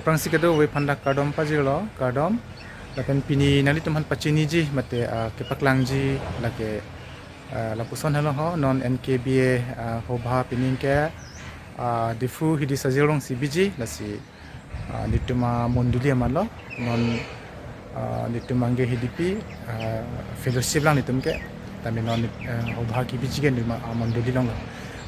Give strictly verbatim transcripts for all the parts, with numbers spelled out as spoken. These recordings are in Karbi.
Aphrangsi kadokave aphan dak kardom pajirlo, kardom. Lapen pini nanglitum aphan pachiniji mate, ah, kepaklangji lake, ah, lapuson helo ho, non N K B A, ah, hobha pining ke, ah, Diphu Hidi Sajir alongsi biji, lasi, ah, netum amondoli amatlo, non, ah, netum angge Hidipi, ah, fellowship lang netum ke, tame non, ah, hobha kebiji ke netum amondoli alonglo.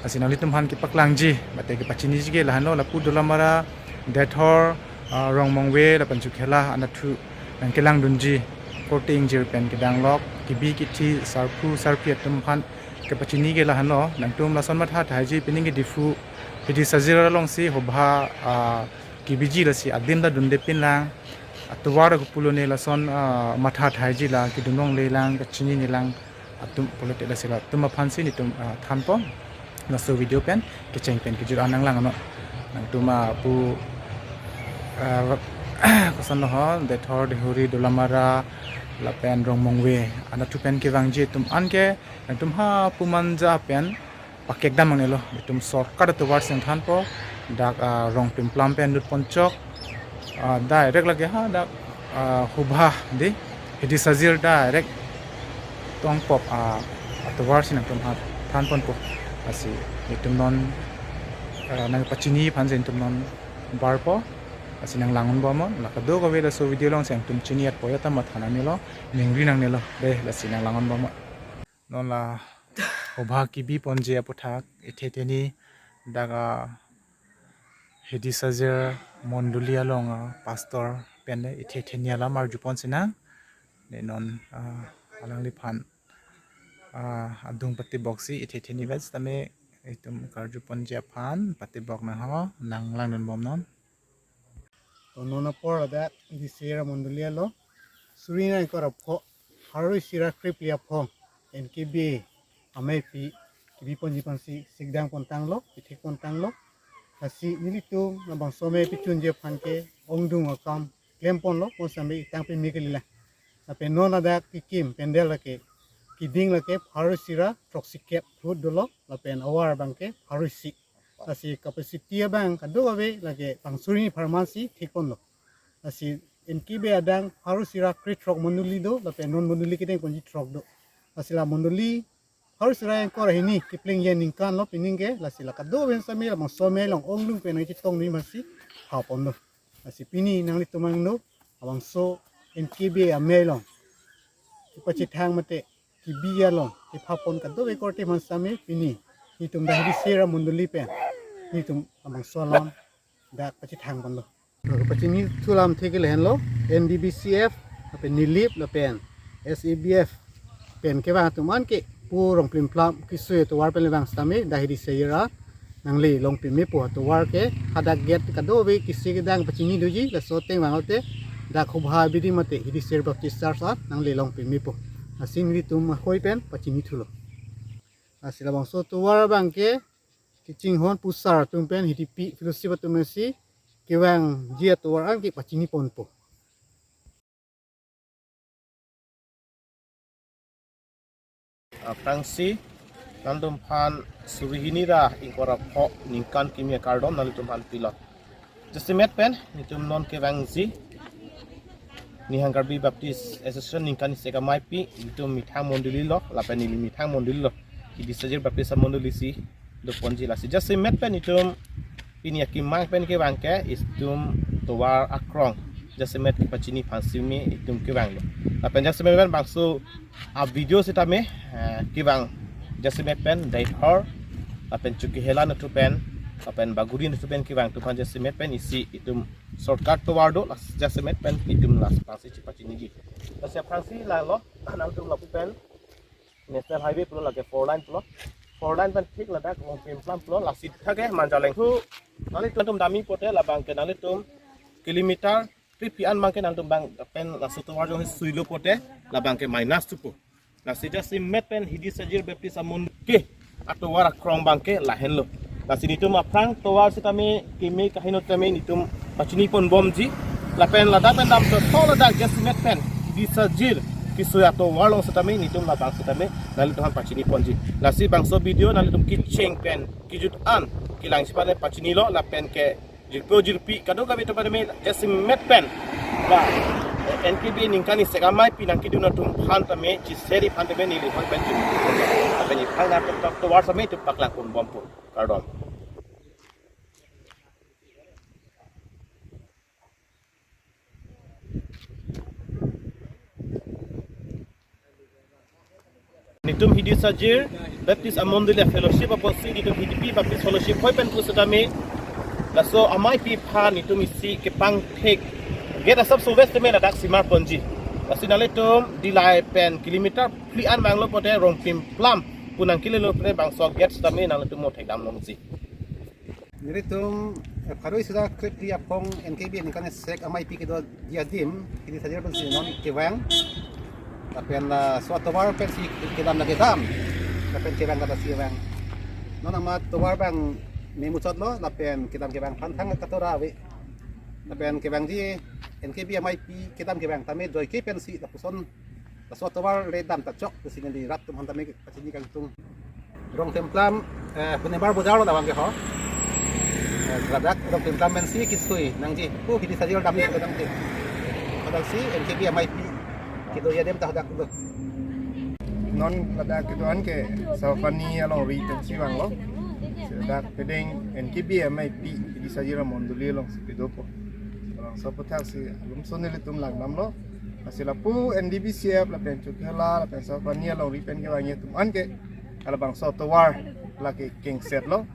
Lasi nanglitum aphan kepaklangji mate kepachiniji ke lahenlo, lapu Dolamara, Deithor, ah, Rongmongve lapen Chokihola anatthu nangkelangdunji korte ingjir pen kedanglok kebi kethe sarpo sarpi atum aphan kepachini ke lahenlo. Nangtum lason matha thaiji, pining ke Diphu Hidi Sajir alongsi hobha, ah, kebiji, lasi adim ta dunde pinlang. Atovar ke pulo ne lason, ah, matha thaiji, la kedun longle lang, kachini ne lang atum pulote, lasi latum aphansi netum, ah, thanpon. Laso video pen kecheng pen kejut an nanglang ano. Nangtum apu, ah, koson lo ho, Deithor, Deihori, Dolamara lapen Rongmongve anatthu pen kevangji atum an ke nangtum ha Pumanja pen pakekdam nangnelo. Netum sorkar atovar si nangthanpo, dak, ah, Rongplimplam pen lutponchok, ah, direct lake ha dak, ah, hobha de, Hidi Sajir direct tongpop, ah, atovar si nangtum ha thanponpo. Lasi netum non, ah, nangpachini aphansi netum non barpo. Lasi nanglang-unbom non, la kadokave laso video alongsi nangtum chini-etpo ya ta matha nangnelo, ningri nangnelo. De, lasi nanglang-unbom non. Non la hobha kebiponji aputhak ithetheni dak, ah, Hidi Sajir mondoli along, ah, pastor pen le ithetheni alam arjupon sinang. Ne non, ah, alangliphan, ah, adung patepoksi ithetheni vet tame itum karjuponji aphan patepok nang ho, nanglangdunbom non. To non apor ladak Hidi Sajir amondoli along suri ingkoi ra pho, pharo isi ra krephli aphong N K B A ameipi kebiponji aphansi sikdang pontanglo, pithek pontanglo. Lasi nelitum labangso amei pichunji aphan ke ongdung akam klemponlo, pon sambe itang peme kalilang. Lapen non ladak kekim pandal lake, keding lake pharo isi ra throksikep foot dolo, lapen avar abang ke pharo isi. Lasi capacity abang kadokave lake bang suri ni pharmansi thekponlo. Lasi N K B A adang pharo isi ra krethrok mondoli do, lapen non mondoli kedengponji throk do. Lasi la mondoli pharo isi ra ingkoi ra hini keplengji aningkan lo pining ke, lasi la kadokave sami labangso amei along ongdung pen nangchetongdunji aphansi haponlo. Lasi pini nanglitum angno labangso N K B A amei along kepachethang mate kebi along kephapon kadokave korte aphan sami pini netum dak Hidi Sajir amondoli pen netum labangso alam dak pachethangponlo. Pachinithu alamthe ke lahenlo, N B B C F lapen Nilip lapen S A B F pen kevang atum an ke pu Rongplimplam kesui atovar pen le vang sitame dak Hidi Sajir an nangle long pemepo, atovar ke hadak gate kadokave kisi kedang pachini doji, laso ateng vanglote dak hobha bidi mate Hidi Sajir Baptist Church an nangle long pemepo. Lasi nelitum ahoi pen pachinithulo. Lasi labangso atovar abang ke kachinghon pusar atum pen Hidipi fellowship atum si kevangji atovar an ke pachiniponpo. Aphrangsi nanglitum aphan suri hini ra ingkoi ra pho ningkan kimi akardom nanglitum aphan pilo. Jasemet pen netum non kevangji Nihang Karbi Baptist Association ningkan isi ameipi, netum methang mondoli lo, lapen neli methang mondoli lo, Hidi Sajir Baptist amondoli si doponji. Lasi jasemet pen netum pini akemang pen kevang ke itum tovar akrong jasemet kepachini aphan sitame itum kevanglo. Lapen jasemet pen bangso a video sitame, eh, kevang jasemet pen Deithor lapen Chokihola anatthu pen lapen Baguri anatthu pen kevang atum aphan jasemet pen isi itum shortcut tovar do, lasi jasemet pen itum lasi aphrangsi chepachiniji. Lasi aphrangsi lalo, nangtum lapu pen National Highway pulo, lake four lane pulo. Four lane pen thik ladak Rongplimplam pulo, lasi thake Manjalenghu. Nanglitum dami pote labang ke nanglitum kilometer three P an abang ke nanglitum abang pen laso tovar jong suilo pote labang ke minus thupo. Lasi jasemet pen Hidi Sajir Baptist amondoli ke atovar akrong abang ke lahenlo. Lasi netum aphrang tovar sitame keme kaheno tame netum pachiniponbomji. Lapen ladak pen damthu ladak jasemet pen Hidi Sajir kesui atovar along sitame netum labang sitame nanglitum aphan pachiniponji. Lasi bangso video nanglitum kecheng pen kejut an kelangji aphan le pachinilo, lapen ke Jirpo jirpi kadokave atum tame jasemet pen ba, eh, N K B ningkan isek amei pi nangkedun atum aphan tame, chiseri aphan tame neli aphan pen jum. Lapen iphan nangtum tovar tame itum paklang ponbompo. Kardom. Netum Hidi Sajir Baptist Amondoli Fellowship apotsi netum Hidipi Baptist Fellowship hoi pen pusitame laso amei pi aphan netum isi kepangthek gate asap sowes tame ladak simar ponji. Lasi nanglitum Dillai pen kilometer phli an vanglo pote Rongplimplam pu nangkelelo pote bangso gate tame nanglitum mo thekdam longji. Nelitum, eh, pharo isi ra kre-phli aphong N K B ningkan isek amei pi kedoji adim, Hidi Sajir pensi non kevang. Lapen, ah, laso atovar pensi kedam lake dam. Lapen kevang lata si kevang. Non amat tovar abang memuchotlo, lapen kedam kevang aphan thang katora ave. Lapen kevangji N K B amei pi kedam kevang tame joike pensi lapuson laso atovar le dam ta chok pusi neli rat atum aphan tame pachini kangtung. Rongplimplam, eh, Bunibar Bazar lo labang ke ho. Eh, ladak Rongplimplam pensi kisui nangji. Pu Hidi Sajir damji, kedam ke. Kadang si N K B amei pi kedoji adim ta hadak lo. Non ladak kedo-an ke Sopani alongri pensi vanglo. Ladak pedeng N K B amei pi Hidi Sajir Amondoli alongsi kedopo. Labangso aphuthak si alumson nelitum langdamlo. Lasi lapu N D B C F lapen Chokihola lapen Sopani alongri pen kevangji atum an ke halabangso tovar lake kengsetlo.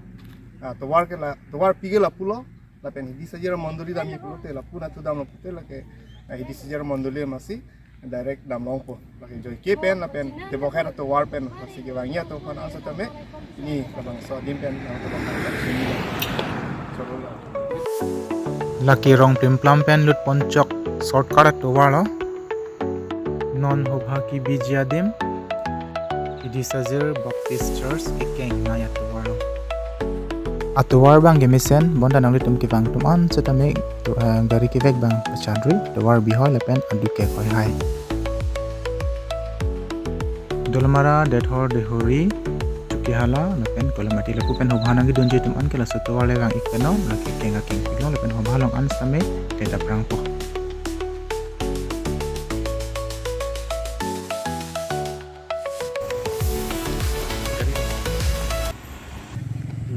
Ah, tovar ke la, tovar pi ke lapulo. Lapen Hidi Sajir Amondoli damji pulote lapu nangtudamlo pote lake, ah, Hidi Sajir Amondoli amatsi direct damlongpo. Lake joike pen lapen tebok hera tovar pen lasi kevangji atum aphan asatame pini labangso adim pen nangtubang. Cholo. Lake Rongplimplam pen lut ponchok shortcut atovar lo. Non hobha kebiji adim, Hidi Sajir Baptist Church kekeng nai atovar lo. Atovar abang kemesen, bonta nanglitum kevang atum an setame to, eh, gari kevek abang pachadri, tovar bihoi lapen aduk ke hoi hai. Dolamara, Deithor, Deihori, Chokihola lapen Koilamati lapu pen hobha nangkedunji atum an ke laso tovar le vang-ik pen non, lake keng akeng piklong lapen hobha along an setame det aphrangpo.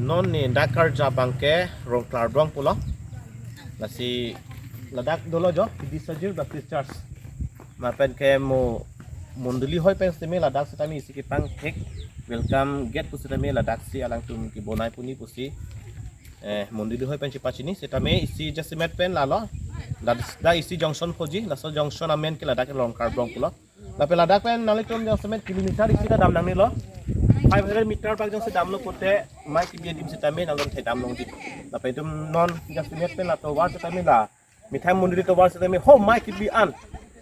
Non neli dak karja abang ke Rongklardong pulo. Lasi ladak dolo jo, Hidi Sajir Baptist Church. Lapen ke mo mondoli hoi pen setame ladak setame isi kepangthek welcome gate pu setame ladak si alangtum kebonai puni pusi, eh, mondoli hoi pen chepachini setame isi jasemet pen lalo. Dak, dak isi junction phoji, laso junction amen ke ladak Rongklardong pulo. Lapen ladak pen nanglitum jasemet kilometer isi ta dam nangnelo. Five hundred meter bak jongsi damlo pote amei kebi adim setame nangtum thekdam longji. Lapen itum non jasemet pen la tovar setame la Mithai Mondoli tovar setame ho amei kebi an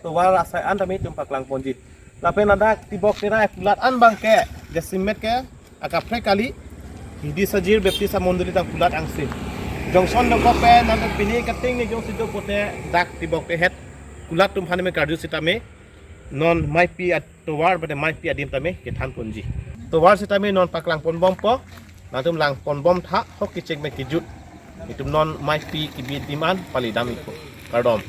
tovar asai an tame itum paklang ponji. Lapen ladak tibok tera kulat an abang ke jasemet ke akaprek kali Hidi Sajir Baptist Amondoli tang kulat angse. Junction dokok pen nangtum pine kating ne jongsi do pote dak tibok tehet kulat atum aphan me karju setame non amei pi atovar bade amei pi adim tame kethan ponji. Tovar setame non paklang ponbompo, nangtum lang ponbom tha, hok kechek me kejut. Itum non amei pi kebi adim an pali dam-ikpo. Kardom.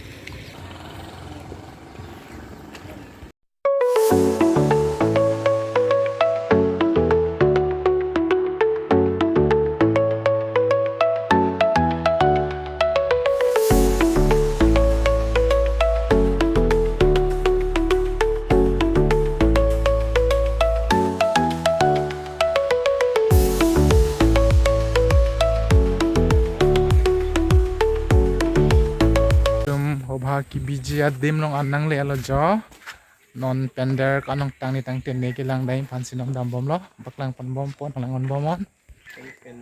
Itum hobha kebiji adim along an nanglelo jo. Non pandal kanong tangni tangte ne kelang dai aphan si nangdambomlo. Paklang ponbompo, nanglang ponbom non.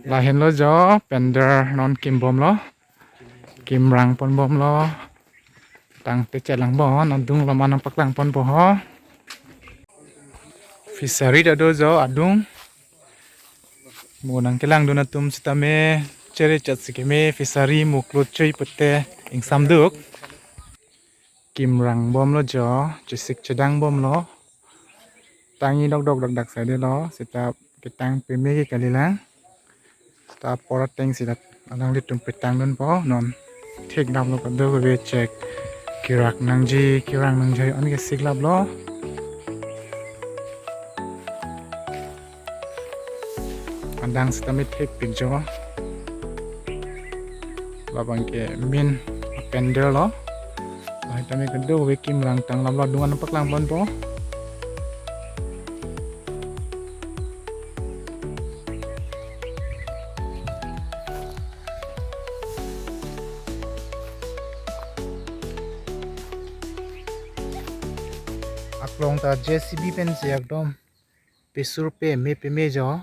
Lahenlo jo, pandal non kimbomlo. Kimrang ponbomlo. Tangte chelangbom, adung lo ma nangpaklang ponpo ho. Fishery ta do jo adung. Mo nangkelangdun atum setame chere chat si keme fishery mo klot choi pote ingsamduk. Kimrangbomlo jo, chesik chedangbomlo. Tangji dokdok dakdak saidelo, seta ketang peme ke kalilang. Seta apor ateng si dak Alanglitum petang dunpo non. Thik damlo kadokave chek. Kerak nangji, kerang nangji an ke siklaplo. Adang sitame thekpikjo. Labang ke main pandal lo. Lahai tame kadokave kim rang tang lamlo, adung an paklang ponpo. Aklong ta J C B pensi ekdom pesur peme peme jo.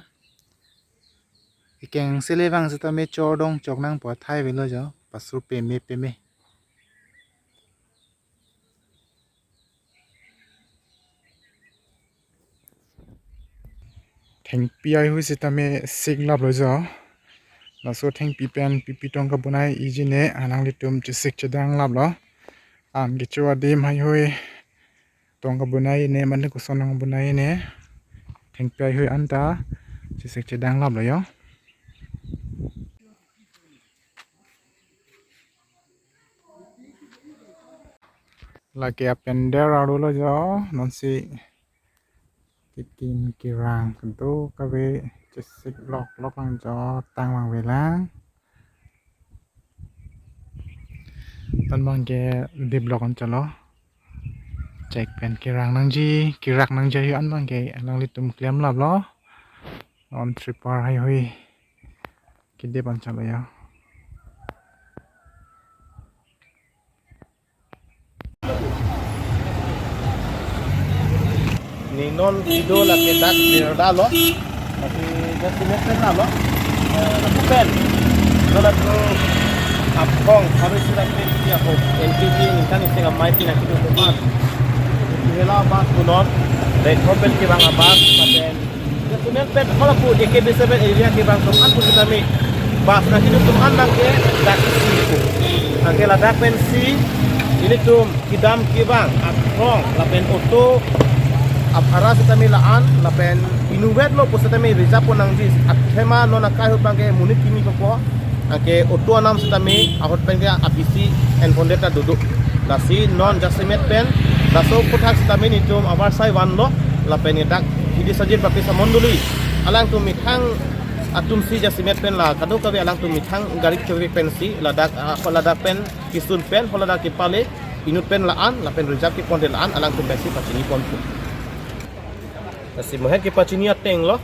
Ikeng sele vang sitame chordong chok nangpo, athai avelo jo, pasur peme peme. Thengpi haihui sitame siklaplo jo. Laso thengpi pen pipi tong kabonai iji ne, alanglitum chesik chedanglaplo. An kecho adim haihui tong kabonai ne, mane koson tong kabonai ne. Thengpi haihui anta chesik chedanglaplo jo. Lake apandal arlo jo, nonsi kekim kerang kadokave chesik loklok lang jo, tang vangve lang. Anbang ke develop anchotlo. Chek pen kerang nangji, kerak nangji haihui anbang ke alanglitum klemlaplo. Non tripar haihui kedip anchotlo jo. Ni non kedo lake dak Birla lo. Lake dak cement pen lo. Eh, lapu pen. Lo lapu apong harus sudah pen dia ho. N P P ningkan isi ngamai pina kedo teman. Hela bas punon. Red pen kevang abas paten. Cement pen halapu A K B seven area kevang atum an pusitame bas nangkedo atum an abang ke dak isi pu. Anke ladak pensi ilitum kedam kevang akrong lapen auto abhara sitame la-an lapen inutvet lo pusitame reserve pon nangji, athema non akai ahut abang ke monit kimi kopo. Anke auto anam sitame ahut pen ke abisi enpon det ta dodok. Lasi non jasemet pen laso aputhak sitame netum abar sai vanlo lapen dak Hidi Sajir Baptist Mondoli alangtum methang atumsi jasemet pen la kadokave alangtum methang gari chevek pensi ladak, ah, ladak pen kisun pen holadak kepale inut pen la-an lapen reserve kepon det la-an alangtum pensi pachini ponpo. Lasi mohen kepachini ateng lo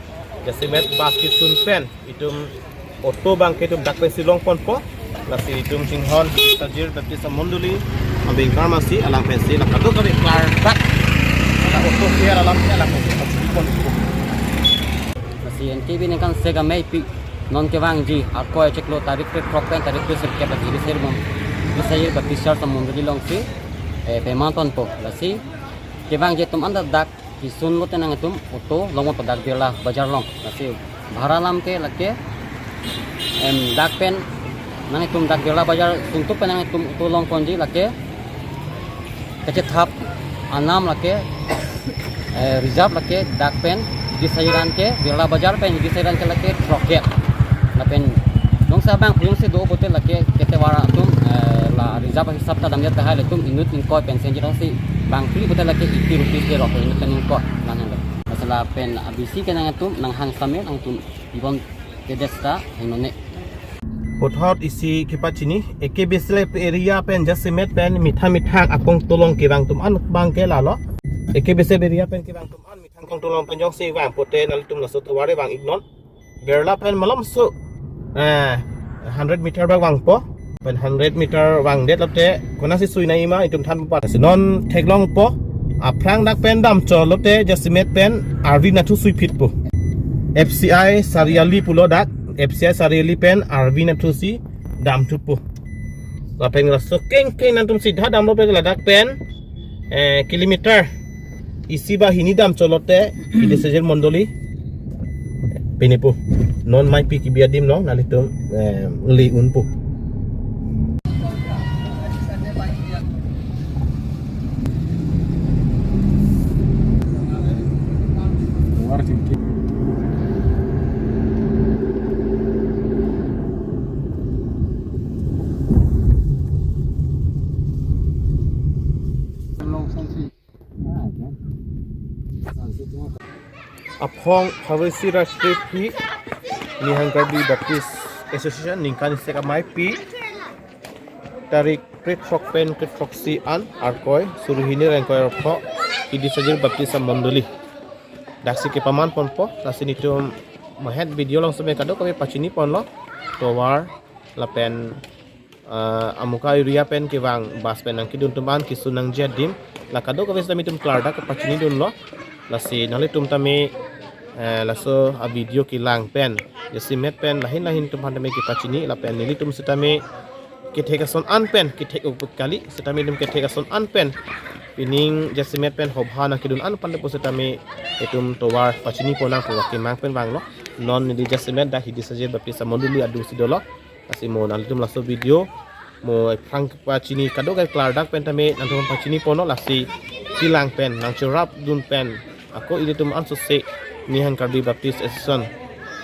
jasemet bas kisun pen itum auto abang ke itum dak pensi long ponpo. Lasi itum chinghon Sajir Baptist Mondoli abeng pharmacy alang pensi la kadokave klardak la auto fare alam ke alang pensi pachini ponpo. Lasi N K B ningkan sek amei pi non kevangji Arkoi achiklo tarik krethrok pen tarik kresirkep lake Hidi Sajir Mon-, Hidi Sajir Baptist Church Mondoli alongsi, eh, pematonpo. Lasi kevangji atum anta dak kisun lote nangtum auto long ponpo dak Birla Bazar along. Lasi bhara alam ke lake, em, dak pen nangtum dak Birla Bazar sungtup pen nangtum auto long ponji lake kachethap anam lake, eh, reserve lake dak pen Hidi Sajir an ke Birla Bazar pen Hidi Sajir an ke lake throkkep. Lapen jongsi abang puyung si do pulote lake kete vara atum, eh, la reserve hisap ta damdet tahai ilitum inut ingkoi pen senji jongsi bang phli pulote lake eighty rupees de rok inut pen ingkoi nang hang. Masala pen abisi ke nangtum nanghang same nangtum ibon tedes ta hinone. Puthot isi kepachini A K B slab area pen jasemet pen methang methang akong tolong kevang atum an abang ke lalo. A K B slab area pen kevang atum an methang akong tolong pen jongsi vang pulote nangtum laso tovar vang iknon. Birla pen malomso, eh, hundred meter bak vangpo. Pen hundred meter vangdet lote konatsi sui nangji ma itum thanpo. Lasi non theklongpo. Aphrang dak pen damchot lote jasemet pen Arvi Nathu suiphitpo. F C I Sariali pulo dak, F C I Sariali pen Arvi Nathu si damthupo. Lapen laso kengkeng nangtum sitha damlo pen ladak pen, eh, kilometer isi ba hini damchot lote Hidi Sajir Mondoli pini pu. Non maipi kebi adim along nanglitum, eh, le unpo. Aphong Pharisi Rashtriya Phi Nihang Karbi Baptist Association ningkan isek amaipi tarik krethrok pen krethrok si an Arkoi Suruhini Rengkoi Arpho Hidi Sajir Baptist Mondoli daksi kepaman ponpo. Lasi nelitum mahet video along seme kadokave pachini ponlo. Tovar lapen uh, Amuka area pen kevang bus pen nangkedun atum an, kesun nangji adim, la kadokave sitame itum klardak kepachini dunlo. Lasi nanglitum tame eh, laso a video kelang pen, jasemet pen lahin lahin atum aphan tame kepachini lapen nelitum sitame kethek ason an pen, kethek uput kali, sitame itum kethek ason an pen pining jasemet pen hobha nangkedun an pen pu sitame itum tovar pachini ponnang pu kemang pen vanglo. Non neli jasemet dak Hidi Sajir Baptist Mondoli adung si dolo. Lasi mo nanglitum laso video mo aphrang pachini kadokave klardak pen tame nangtum pachini ponlo. Lasi kelang pen nangcherap dun pen ako ilitum ansose Nihang Karbi Baptist Association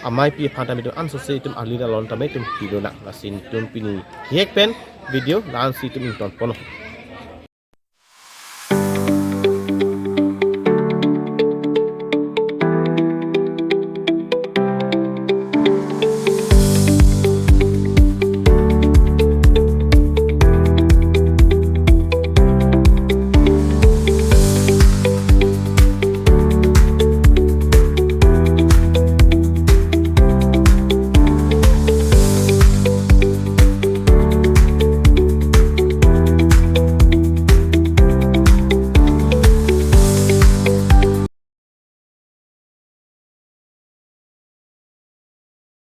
amaipi aphan tame itum ansose itum ali alon tame itum pidunang. Lasi itum pini hek pen video la-an si itum ington ponlo.